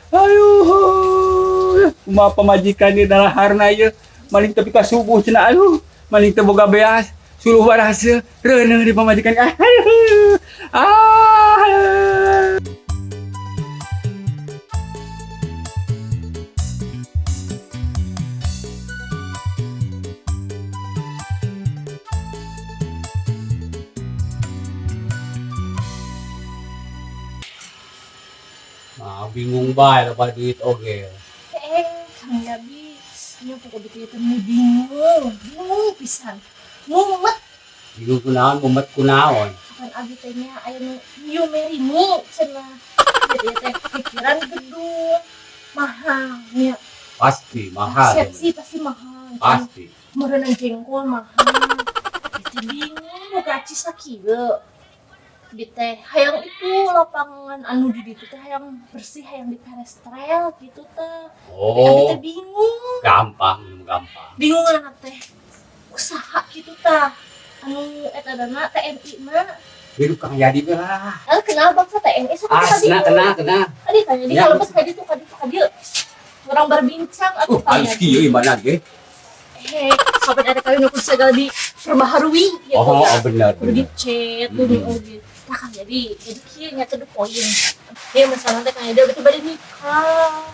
Aduh, kumaha pamajikan ieu dalaharna ieu. Maling tepi ka subuh cenah, aduh. Maling teu boga beas, suluh baraseuh, reuneuh di pamajikan. Aduh. Ah. Nah, bingung bae loba duit oge. Eh, Kang Yabi, nya pokok bikin itu bingung, bingung pisan. Mumet. Bingung kunaon, mumet kunaon. Kapan abi teh nya aya nu you marry me cenah. Jadi teh pikiran gedung mahal nya. Pasti mahal. Persepsi pasti mahal. Pasti. Meureunang jengkol mahal. Itu bingung muka aci sakieu. Bi teh hayang itu lapangan anu di ditu teh hayang bersih, hayang diperestrel gitu teh. Tapi abi Oh, teh bingung. Gampang, gampang. Bingung anak teh usaha gitu tah anu eta dana TNI mah. Hidup Kang Yadi we lah. Eh, kenal bangsa TNI sok Asna kena kena. Tadi tanya di Ya. kalau bes kaditu kaditu kadieu orang berbincang atau Halus kieu imana ge. Eh, kapan ada kawin aku segala diperbaharui gitu. Oh, Ya. oh, benar. Kudu Benar. dicet kudu oge. Nah, kan jadi kieu nya to the point ya, masalah teh kan jadi berarti bade nikah.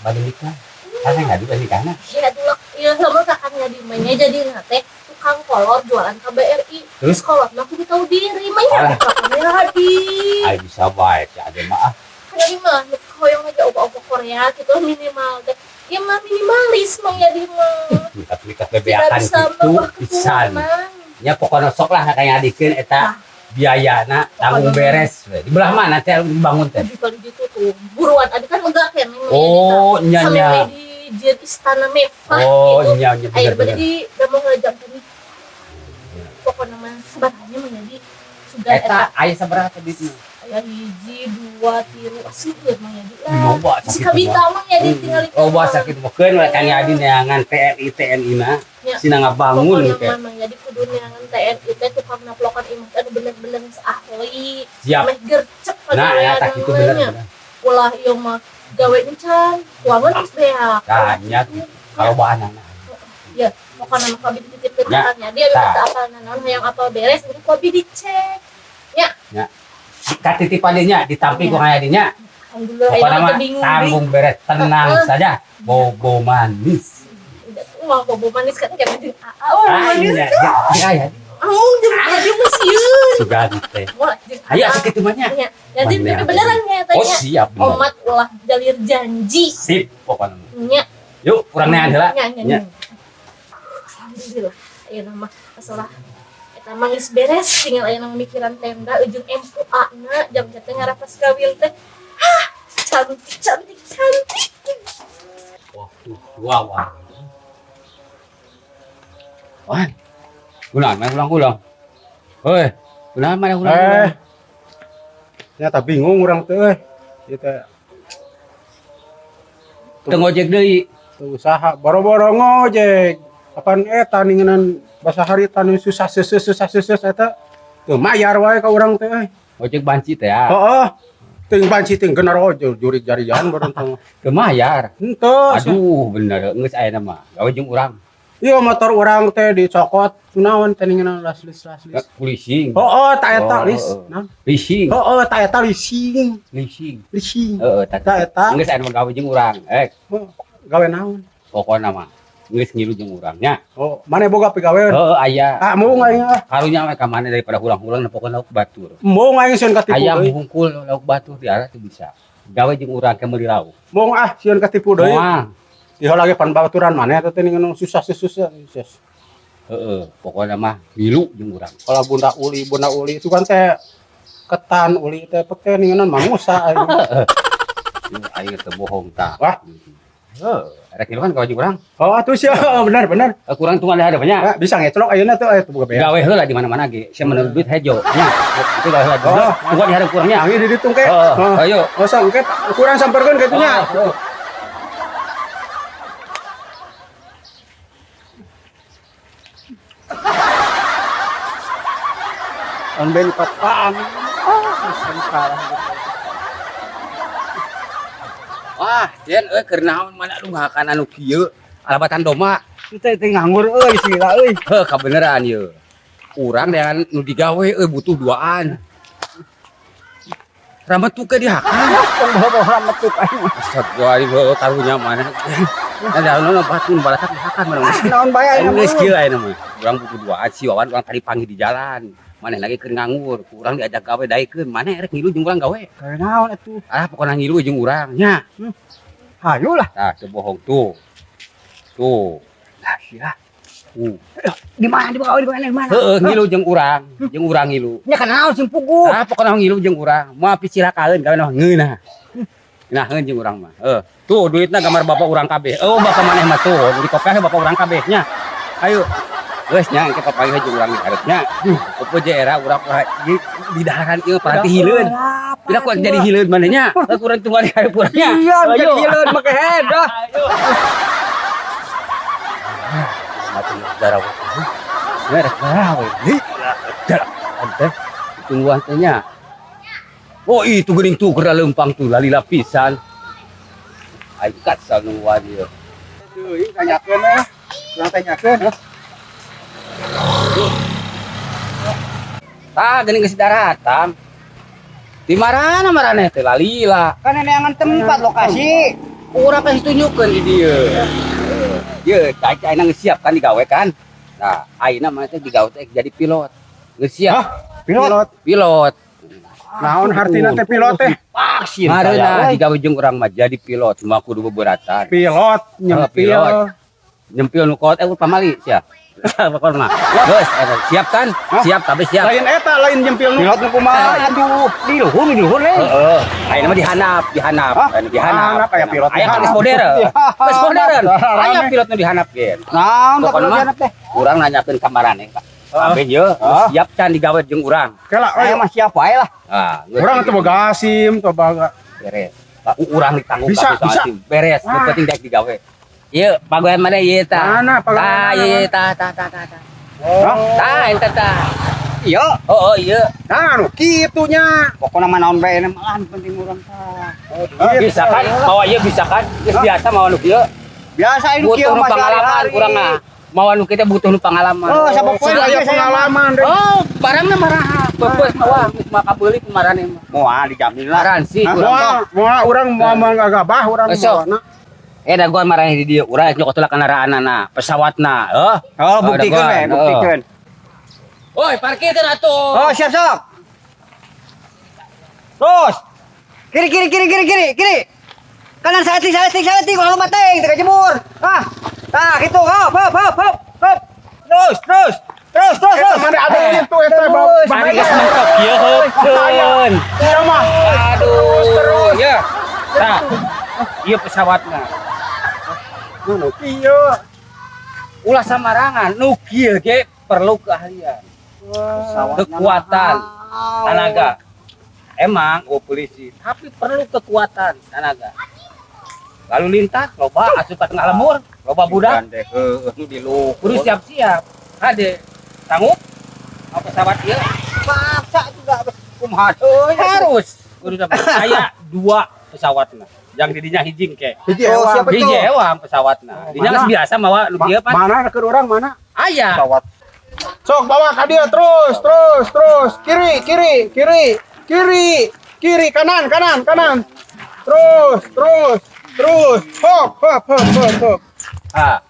Bade nikah. Karena nggak di nikahna. Ya atuh lah ya, lamun kakak jadi mah nya jadi teh tukang kolor jualan KBRI. Terus? Kolor mah kudu tahu diri mah nya. Alah. Kakak hadi. Ai bisa bae si ade mah ah. Kan jadi mah nu hoyong aja opa-opa Korea gitu minimal teh. Ya mah minimalis mang jadi mah. Mikat-mikat Tidak bebeakan bisa gitu membah pisan. keturunan. Ya pokoknya sok lah kayak adikeun eta biayana tanggung beres. Di belah mana teh dibangun teh? Di kali gitu tuh buruan adi kan megah ya memang. Oh, nya nya. Sampai di jieun istana mewah Oh, gitu. nya nya, Ayo bener bener. berarti udah mau ngejam tadi. Pokoknya mah sebenarnya menjadi sudah Eta aya sabaraha teh duitna? Aya hiji, dua, tilu, seueur mah jadi lah. Loba Si sakitu kabita mah. mah jadi tinggal Oh, bahasa kitu mah keun we Kang Yadi neangan TNI TNI na. Ya. Sina ngabangun pokoknya ke. mah mang jadi kudu neangan TNI teh tukang naplokan imah teh anu bener-bener geus ahli. Siap. Meh gercep Nah, eta kitu bener nya. bener. Ulah ieu mah gawe encan, keuangan geus beak. Nah, nya gitu. Kalau bahanana. Ya, pokoknya mah abi dititipkeun Ya. ka dia Tah. minta apal naon hayang apal beres engke ku abi dicek. Katitipan dinya ditampi ku Kang Yadi nya. Alhamdulillah Pokoknya ayeuna mah teh bingung deui. tanggung beres, tenang Heeh. saja. Bobo manis. Udah tuh mah bobo manis kan kayak jeung aa oh Ah, manis. iya, ya, ya. Oh, jeung jadi mah sieun. Sugan teh. Wah, jeung Ayo aa. atuh kitu mah nya. Nya, jadi Mana? tapi beneran nya Oh, tanya. siap bener. Omat ulah jalir janji. Sip pokoknya. Nya. Yuk, kurang nean heula. Nya, nya, Nya. nya. Alhamdulillah. Ayeuna mah masalah eta mah geus beres, tinggal ayeuna mikiran tenda ujung MUA na jam teh ngarapas kawin teh. Hah, cantik cantik cantik. Wah, tuh, wow, wow. Wah. Ulang, main ulang-ulang. Hoi, ulang mana ulang-ulang. Eh. Nyata bingung urang teh euy. Ieu teh Teu ngojek deui. teu usaha boro-boro ngojek. Apan eta ningenan basa harita nu susah seuseus susah seuseus eta teu mayar wae ka urang teh euy. Ojek banci teh ya. Heeh. Ting banci ting genar ojek jurik jarian baru teh. Teu mayar. Henteu. Aduh, bener geus aya mah. Gawe jeung urang. Ieu motor urang teh dicokot kunaon teh ningenan laslis laslis. Leasing. Heeh, ta eta Oh, lis. heeh. Naon? Leasing. Heeh, ta eta leasing. Leasing. Leasing. Heeh, ta Ta eta. Geus aya mah gawe jeung urang. Eh, Gawe naon? Pokona mah geus ngilu jeung urang nya. Oh, mana boga pigawean? Heeh, aya. Ah, mau aing ah. Karunya we ka mana daripada hulang-hulang na pokona lauk batur. Mau aing sieun katipu Ayam deui. hungkul lauk batur di arah teu bisa. Gawe jeung urang ke meuli lauk. Mau ah sieun katipu deui. Moal. Ieu lagi pan baturan mana eta teh ningeun susah susah susah. Heeh, pokona mah ngilu jeung urang. Kalau bunda uli itu kan teh ketan uli teh pek teh ningeun mamusa aing. Aing teu bohong tah. Wah. Heeh, rek ngilu kan gawe jeung urang. Oh, atuh sia bener bener. Eh, kurang tunggal ada banyak. Ah, bisa ngecelok ayeuna tuh tuh boga beas. Gawe heula di mana-mana ge. Sia menurut duit hejo. Nya, itu gawe heula. Oh. Tunggu di hadap kurangnya. Angin di ditu ke. Heeh, Oh. ayo. Oh, sok engke kurang samperkeun kitu nya. Oh, oh. On ben pataan. Ah, bisa kalah gitu. Wah, Jen euy keur naon mana lu ngahakan anu kieu? Alabatan domba. Teh teh nganggur euy sila euy. Heuh, kabeneran ye. Urang dengan nu digawe euy butuh duaan. Rametuk ke dihakan. Tong bawa rametuk aing mah. Astagfirullahaladzim, heuh karunya mana. Ada nu batun balatak dihakan mana. Naon bae aing Geus mah. kieu ayeuna mah. Urang butuh duaan si Wawan urang tadi panggil di jalan. Maneh lagi keur nganggur, ku urang diajak gawe daekeun. Maneh erek ngilu jeung urang gawe. Gawe naon atuh? Ah, pokona ngilu jeung urang nya. Hayu lah. Tah, teu bohong tuh. Tuh. Nah, sia. Di mana di gawe di mana di mana? Heeh, ngilu jeung urang ngilu. Nya kan naon sing puguh. Ah, pokona ngilu jeung urang. Moal picilakaeun gawe mah ngeunah. Ngeunaheun jeung urang mah. Heuh. Tuh duitna gambar bapak urang kabeh. Oh, bapak maneh mah tuh, di kopeh bapak urang kabeh nya. Ayo. Geus nya engke papanggih jeung urang di hareup nya. Popo je era urang di daharan ieu paranti hileun. Tidak kuat jadi hileun maneh nya. Heuh kurang tungguan di hareup urang nya. Iya, Ayo. jadi hileun make head ah. Ayo. Mati darah. Merek darah. Darah. Teh tungguan teh nya. Oh itu geuning tuh geura leumpang tuh lalila pisan. Aing katsal nungguan ieu. Teuing tanyakeun we. Urang tanyakeun. Tah geuning geus daratan. Di marana maraneh teh lalila. Kan neangan tempat lokasi. Urang kasih tunjukkeun di dieu. Ye, cai ayeuna geus siap kan digawe kan? Nah, ayeuna mah teh digawe teh jadi pilot. Geus siap. Pilot. Pilot. Naon hartina teh pilot teh? Vaksin Mareuna digawe jeung urang mah jadi pilot, cuma kudu beberatan. Pilot nyempil. Pilot. Nyempil nu kot pamali sia. Pokona mah. Geus eta siap kan? Siap tapi siap. Lain eta lain nyempil nu. Pilot nu kumaha atuh? Di luhur di luhur we. Heeh. Ayeuna mah dihanap, dihanap. Hah? Ayeuna dihanap. Hanap aya pilot Aya kan dihanap. geus modern. Geus modern. Rame. Aya pilot nu dihanap ge. Naon tak Pokona perlu mah dihanap teh? urang nanyakeun ka maraneh Pak. Kabeh ye, geus siap can digawe jeung urang. Kela Saya euy. mah siap wae lah. Ah, geus. Urang teu boga SIM, teu boga. Beres. Urang ditanggung Bisa, kabeh bisa. soal SIM. Beres, nu Wah. penting daek digawe. Ieu pagawean mana ieu tah? Mana pagawean Tah, mana? ieu tah tah tah tah. tah. Oh. Tah, eta tah. Iya, Oh, oh iya. Nah, nu kitu nya. pokona mah naon bae malah penting urang tah. Bisa kan? Mawa ieu bisa kan? Geus biasa mawa nu kieu. Biasa ini Butuh kieu nu mah pengalaman sehari-hari. urang mah. Mawa nu kita butuh nu pengalaman. Oh, sapopoe Sudah aya lagi saya mah. pengalaman deh. Oh, barangna maraha. Bebeus mawa geus mah kabeuli kumarane mah. Moal dijamin lah. Garansi urang. Moal, moal urang moal mah gagabah urang Besok. moalna. Dagoan marane di dieu. Urang nyokot heula kendaraanana, pesawatna. Heuh. Oh, buktikeun we, dagoan. buktikeun. Woi, parkirkeun atuh. Oh, siap sok. Terus. Kiri kiri kiri kiri kiri kiri. Kanan saeutik saeutik saeutik ulah lompat teuing teu kajebur. Ah. Tah, kitu hop hop hop hop hop. Terus terus. Terus terus Eta terus. mana ada kitu eta Terus. Mari geus mentok ieu heukeun. Iya mah. Aduh. Terus. Ya. Tah. Ieu pesawatna. Nu kieu. Ulah samarangan nu kieu ge perlu keahlian, kekuatan, tenaga. Emang oh polisi, tapi perlu kekuatan tenaga. Lalu lintas loba asup ka tengah lembur, loba budak, Heuh, nu di luhur. kudu siap-siap. Hade, sanggup? Mau pesawat ieu? Paksa juga kumaha deui. Harus. Kudu dapat. Aya dua pesawatna. Yang didinya hiji ke. Hiji Oh, ewang. siapa Hiji ewang pesawatna. Dinya geus Mana? biasa mawa nu kieu pan. Mana keur urang mana? Aya. Pesawat. Sok bawa ka dieu terus, terus, terus. Kiri, kiri, kiri, kiri, kiri, kanan, kanan, kanan. Terus, terus, terus. Hop, hop, hop, hop, hop. Ah.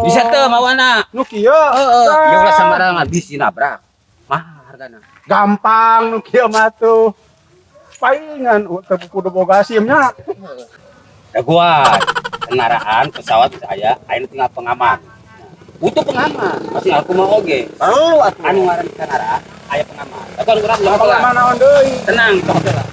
Bisa teu mawana. Nu kieu. Heeh, ya ulah sembarangan bisi nabrak. Mahal hargana. Gampang nu kieu mah tuh. Palingan teu kudu boga SIM nya. Dagoan. Kendaraan pesawat saya ayeuna tinggal pengaman. Butuh pengaman, masih aku mau oge. Perlu atuh. Anu ngaran kendaraan aya pengaman. Dagoan urang ulah Pengalaman naon deui? Tenang, sok heula.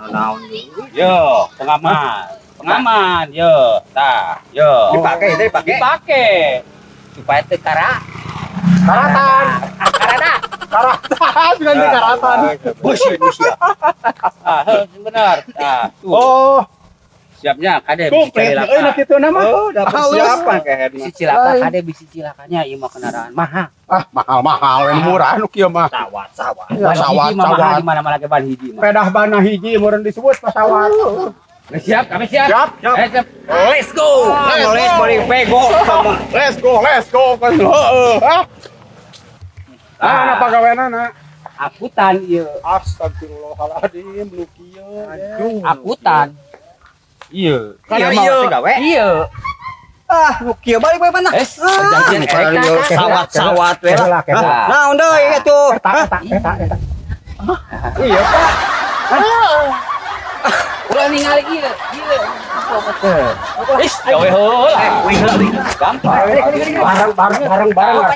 Naon deui. Yo, pengaman. Pengaman, yo. Tah, yo. Dipake itu dipake. Dipake. Supaya teu kara. Karatan. Karata. Karatan, bukan di karatan. Bus bus ya. Ah, heuh, bener. Tah, tuh. Oh. Siapnya kade bisi Komplit cilaka. euy nu kitu na mah. Oh, udah persiapan kehed Bisi mah. cilaka kade bisi cilakanya ieu mah kendaraan mahal. Ah, mahal-mahal yang murah nu kieu mah. Sawat, sawat. Ya, Ban sawat, hiji mah mahal sawat. di mana-mana ge ban hiji mah. Pedah bana hiji meureun disebut pesawat. Nah, siap, kami siap. Siap, siap. Eh, siap. Let's go. Let's Let's go. paling pego sama. Let's go, let's go kan. Heeh. Ah, ah, apa gaweanana? Akutan ieu. Astagfirullahaladzim, nu kieu. Aduh. Akutan. Iya. Karena Iya, iya. mah Gawe. Iya. Ah, nu kieu balik bae mana? Eh, perjanjian Ah, sawat sawat we lah. Keheula. Nah, deui atuh. Eta, eta, eta, eta. Iya, Pak. Ulah ningali ieu, ieu. Ih, gawe heula. Gampang. Bareng, bareng, bareng, bareng.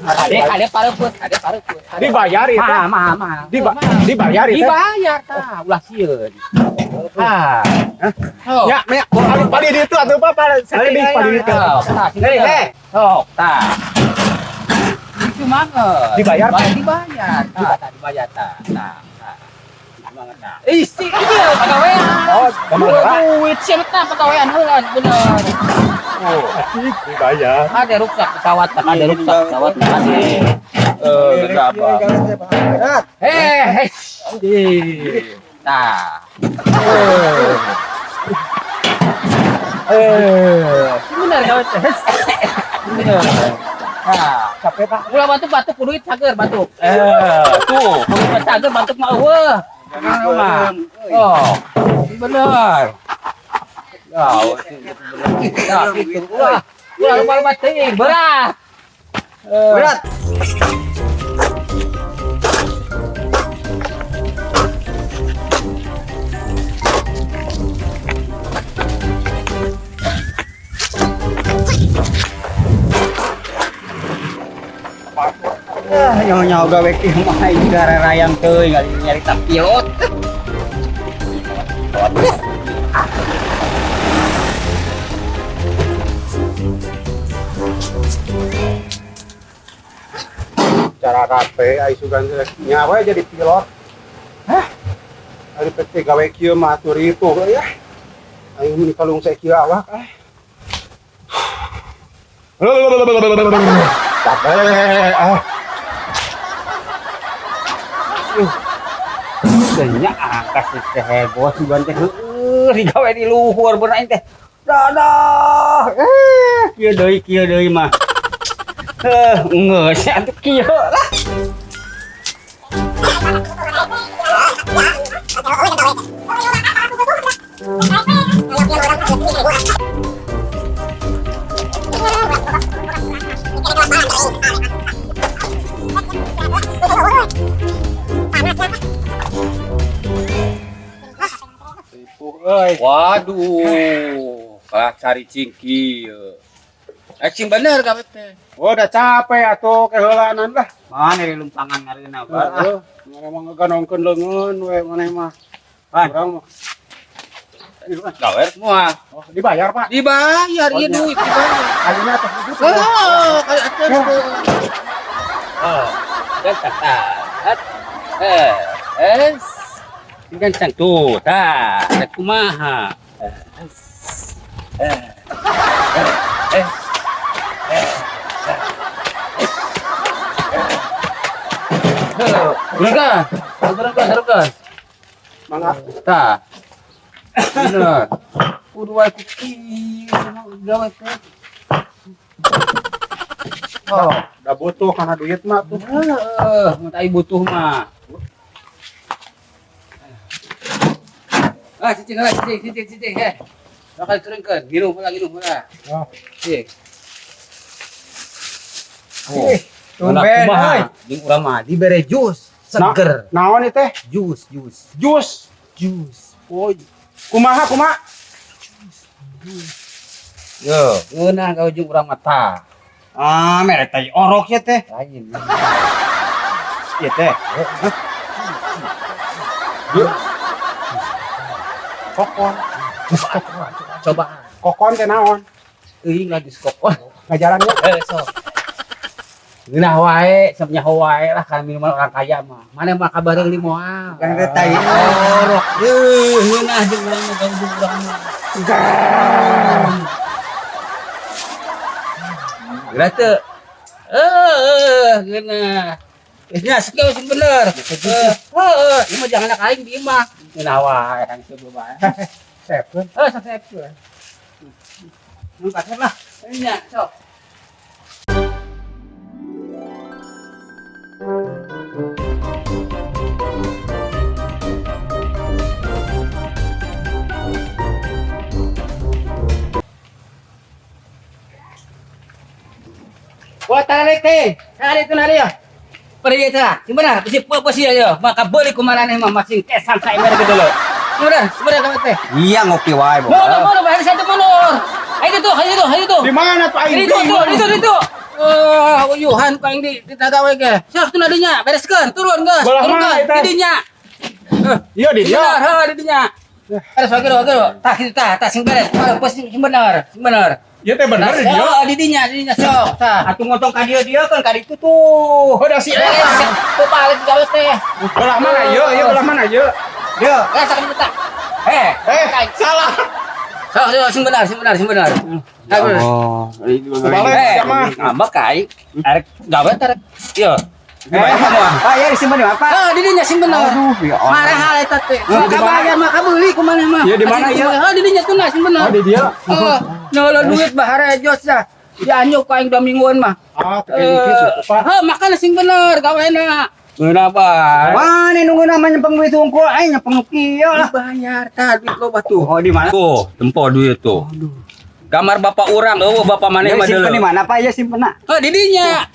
Ade, ade pareupeup, ade pareupeup. Dibayar itu. Mahal, mahal, mahal. Dibayar itu. Dibayar tah, ulah sieun. Ah. Oh. Ya, ya. Paling paling itu atuh Pak, paling sakedik paling itu. Sok, tah, sini. Eh. Sok, tah. Itu banget. Dibayar, Pak? Dibayar. Tah, tah, dibayar tah. Tah, tah. Itu banget tah. Ih, si ieu pagawean. Oh, Duit siapa tah pagawean heula bener. Oh, dibayar. ada rusak pesawat, ada rusak pesawat, ada. Eh, berapa? Berat. Eh, eh. Tah. Eh, Bener gawe teh. Bener. Nah, capek Pak. ulah batuk-batuk kudu duit cager batuk. Eh, tuh, kudu cager batuk mah eueuh. Mah. Oh, bener. Ya, bener. Ya, gitu. Ulah, ulah lupa-lupa teuing, berat. Eh. Berat. Ah, nyawa gawe kieu mah aing gararayang teuing nyarita pilot. Cara rape ai sugan nyawa jadi pilot. Hah? Ari PT gawe kieu mah atuh ripuh ya. Aing mun kalung saya kieu awak ah. Capek ah. Banyak angkas teh heboh sugan teh heueuh digawe di luhur bener aing teh. Dadah. Eh, kieu deui mah. Eh, geus atuh kieu lah. Ripuh euy. Waduh, kalah cari cingki. Cing bener gawe teh. Oh, udah capek atuh keheulaanan lah. Mana di lumpangan ngareuna Pak? Heeh. Mana mah ngaganongkeun leungeun we maneh mah. Pan. Urang mah. Gawe semua. Oh, dibayar, Pak. Dibayar Oh, ieu iya. duit dibayar. Ayeuna teh gitu. Oh, kayak atuh. Oh, dan tah. Eh, eh. Gancang tuh, tah, rek kumaha. Eh, eh, eh, eh. Turunkan, turunkan, turunkan. Mangga. Tah. Bener. Kudu wae ku kieu gawe teh. Oh, udah butuh karena duit mah tuh. Heeh, mun ai butuh mah. Ah, cicing lah, cicing, cicing, cicing, heh. Bakal turunkeun, nginum heula, nginum heula. Oh. Cicing. Oh, Tumben, kumaha? euy. Jeung urang mah dibere jus, seger. Naon ieu teh? Jus, jus, Jus. jus. Oh, kumaha kumaha? Yo, ngeunah ka ujung urang mah tah. Ah, mere tai orok ya teh. Lain. Ieu teh. Kokon. Cobaan. Kokon teh naon? Euy lah jus kokon. Ngajarannya Eh, sok. Ngeunah wae, samnya wae lah kana minuman orang kaya mah. Mana mah kabareuli moal. Kan teh tai orok. Eueuh, ngeunah jeung urang mah ganggu urang mah. Segar. Geura teu? Eh, geunah. Geus nya sakieu sing bener. Eh, heueuh, ieu mah jangan anak aing di imah. Ngeunah wae kang sebelum bae. Sepeun. Eh, sasepeun. Nu kasep lah. Nya, sok. Wah, tarik teh. Tarik tu nari ya. Pergi tah. Sing benar, bisi besi aja. Maka beli kumaraneh mah masing kesan saember gitu loh. Benar, benar kamu teh. Iya ngopi wae, Bo. Mundur, mundur, bahasa satu mundur. Ayo tuh, ayo tuh, ayo tuh. Di mana tuh aing? Itu tuh, itu itu. Oh, uyuhan ku aing di tagawe ge. Sok tuh nadinya, bereskeun, turun geus. Belah Turun mana geus, eta? di dinya. Iya di dia. Benar, heuh di dinya. Beres wae geus, tah kitu tah, tah sing beres. Bos sing bener, sing bener. Iya teh bener di dia. Oh, di dinya, di dinya sok, tah. Atuh ngotong ka dieu dieu kan ka ditu tuh. Oh, da si eta. Tuh balik gawe teh. Belah mana ieu? Ieu belah mana ieu? Dieu. Eh, sakit tah. Eh, Eh, salah. Sok, sok, sing bener, sing bener, sing bener. Oh, Balik Eh, siapa? ngambek aing. Arek gawe teh arek. Ieu. Eh, Pak, ya disimpan di mana, Pak? Ah, di dinya sing bener. Aduh, ya Allah. Marah hal eta teh. Di Maka mana? bayar maka beli kumaha mah. Iya, di mana, iya? Ah, di dinya tuh sing bener. Oh, di dia. Oh, nyolo duit bahara jos dah. Dianyuk ku aing 2 mingguan mah. Ah, teu kayak gitu, Pak. Heh, makana sing bener gawena. Kenapa? Mana nunggu namanya nyepeng duit hungkul aing nyepeng nu kieu lah. Bayar tah duit loba tuh. Oh, di mana? Tuh, tempo duit tuh. Kamar bapak urang eueuh bapak maneh Ya, mah simpen deuleu. di mana, Pak? Ya simpen na. Heh, di dinya.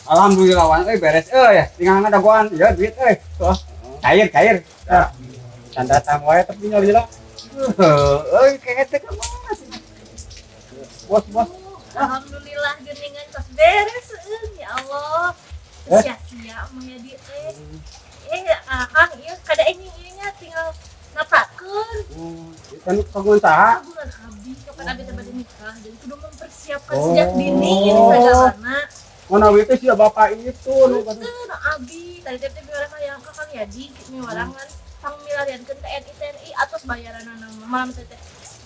Alhamdulillah wan euy beres euy ya. Tinggal dagoan ya duit euy. Tuh. Cair cair. Tanda datang wae tapi nyalila. Heuh, euy kayak teh kumaha sih. Bos, bos. Alhamdulillah geningan tos beres euy ya Allah. Sia-sia mah ya di teh. Eh, akang ieu kada enjing ieu nya tinggal napakeun. Kan kagungan saha? Kagungan abi, kapan abi teh bade nikah. Jadi kudu mempersiapkan sejak dini ini sagalana. Mana we teh sia bapak itu nu Teu nu abi, tadi teh teh miwarang hayang ka Kang Yadi, miwarangan pang milariankeun TNI TNI atos bayaranana mah. Malam teh teh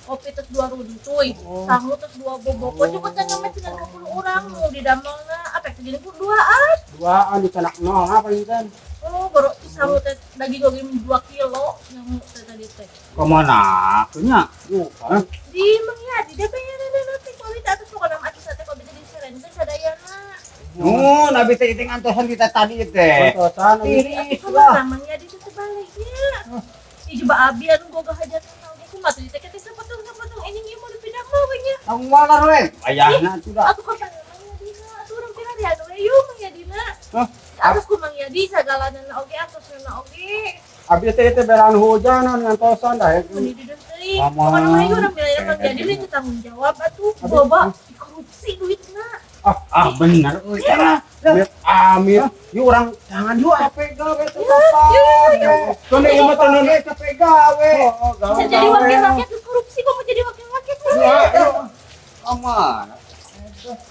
kopi tes 2 runcuy, sangu tes 2 boboko, cukup teh ngemet 90 urang nu didamelna, apek teh gini ku duaan. Duaan di canak nol apa ini kan? Oh, baru sangu teh daging oge 2 kilo yang teh tadi teh. Kumaha nya? Hah? Di Mang Yadi deh bayaranana teh kualitas atos pokona mah atos teh kopi teh diserenkeun sadayana. Nu, nabi teh ting antosan kita tadi teh. Antosan abi. Tiris Atuh lah. kumaha Mang Yadi teh sebaliknya. Ih coba abi anu boga hajatan oge kumaha teh teh sapotong-sapotong enjing ieu mau dipindah mah we nya. Tanggung walar we. Ayahna atuh da. Atuh kapan Mang Yadina? Atuh urang pilarian we yeuh Mang Yadina. Hah? Atos ku Mang Yadi sagalanana oge atosna oge. Abi teh teh beran hujan ngantosan dah. Meni di teuing. Mama. Pokona mah ieu urang pilarian Mang Yadi teh tanggung jawab atuh boba dikorupsi duitna. Ah, bener euy. Amit, amit. Yuk orang jangan yuk Capek gawe tuh bapak. Tuh ieu mah teu Capek gawe. Bisa jadi wakil rakyat dikorupsi kok mau jadi wakil rakyat. Aman.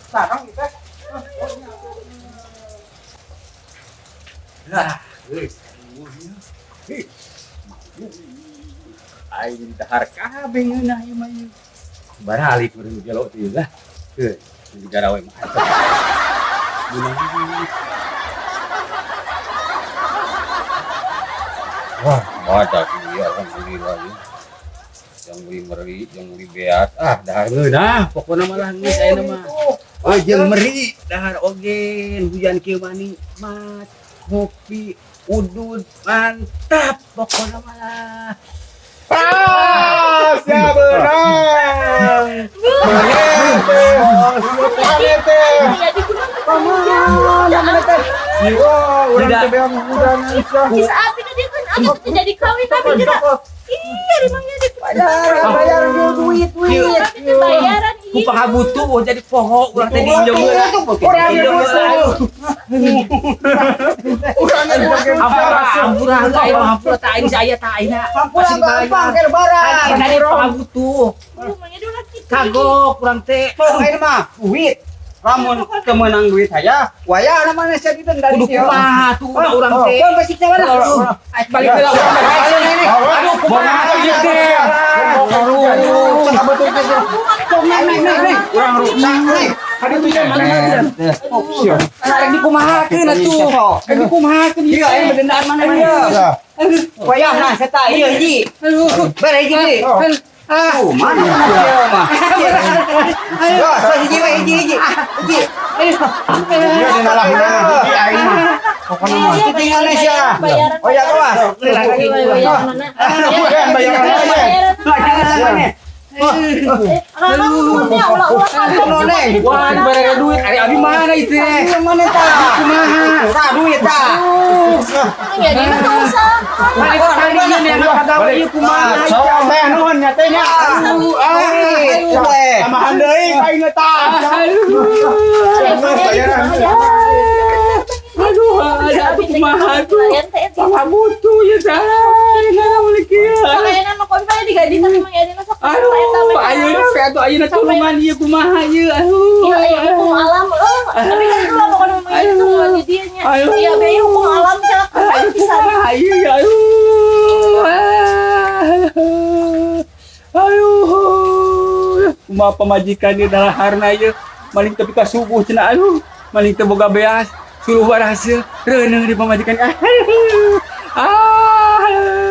Sarang kita. Lah, geus. Aing dahar kabeh ngeunah ieu mah ieu. Baralik urang gelo teh lah. Heuh, di garawe mah. Wah, badak ieu alhamdulillah ieu. Yang beli meri, yang beli beat. Ah, dahar ngeunah pokona malah geus ayeuna mah. Oh, jeung meri dahar oge hujan kieu mah nikmat. Kopi udud mantap pokona malah. Ah, siap beunang. Maneh teh. Maneh teh. Ya di gunung. Mana mana teh? Wah, urang Tidak. teh beang urang sia. Bisa abi teh dia kan abi teh jadi kawin tapi tidak. Iya, emangnya di Bayar, bayar duit, duit. Abi teh bayaran Ku iya. pangabutuh oh jadi poho urang teh diinjem heula. Urang ge butuh. Urang ge butuh. Hampura, hampura heula aing mah hampura tah aing saya tah aing. Hampura gampang ke lebaran. Tadi pangabutuh. Rumahnya dulu kitu. Kagok urang teh. Sok ayeuna mah duit. Lamun teu meunang duit saya, Waya namanya sia didenda kudu di dieu. kumaha tuh udah urang teh. Kon besik mana? Aduh, aing balik heula urang balik. Aduh, kumaha tuh ieu teh. Aduh, sabetul teh. Sok naik naik naik naik. Urang rusak. Naik. Tadi tuh yang mana dia? Oh, sia. Rek dikumahakeun atuh. Rek dikumahakeun ieu aya bedendaan mana Ya. Waya nah seta ieu hiji. Aduh. Bare hiji deui. Ah, Oh, mana ieu mah. Ya, sok hiji we hiji hiji. Hiji. Dia dinalah hiji aing mah. Pokona mah. Iya, Tinggal nih sia. Bayaran. Oh ya kawas. Bayaran mana? Bayaran, bayaran aja. Bayaran mana? Aduh, nuhunnya ulah-ulah Aduh, Neng. Wah, dibere duit. Ari abi mana itu? Iya mana tah? Kumaha? Tah duit tah. Ya dia mah teu usah. Balik kali ieu yang kagawe ieu kumaha? Sok teh nuhun nya teh nya. Aduh, ah, Tambahan deui ka aing tah. Bayaran. Aduh, ada atuh kumaha tuh. Pangabutuh ya tah. Nah, boleh kieu. Kayaknya mah kon digaji tapi mang ya dina sok. Aduh, ayeuna we atuh ayeuna tulungan ieu kumaha ieu. Aduh. Iya, iya, hukum alam. Eh, tapi kan dulu pokoknya memang itu mau jadi nya. Aduh. Iya, biaya hukum alam celaka Aduh, pisan. kumaha ieu ya. Aduh. Aduh. Kumaha pamajikan ieu dalaharna ieu. Maling tepi ka subuh cenah aduh. Maling teu boga beas. Suluh baraseuh. Reuneuh di pamajikan. Aduh. Ah.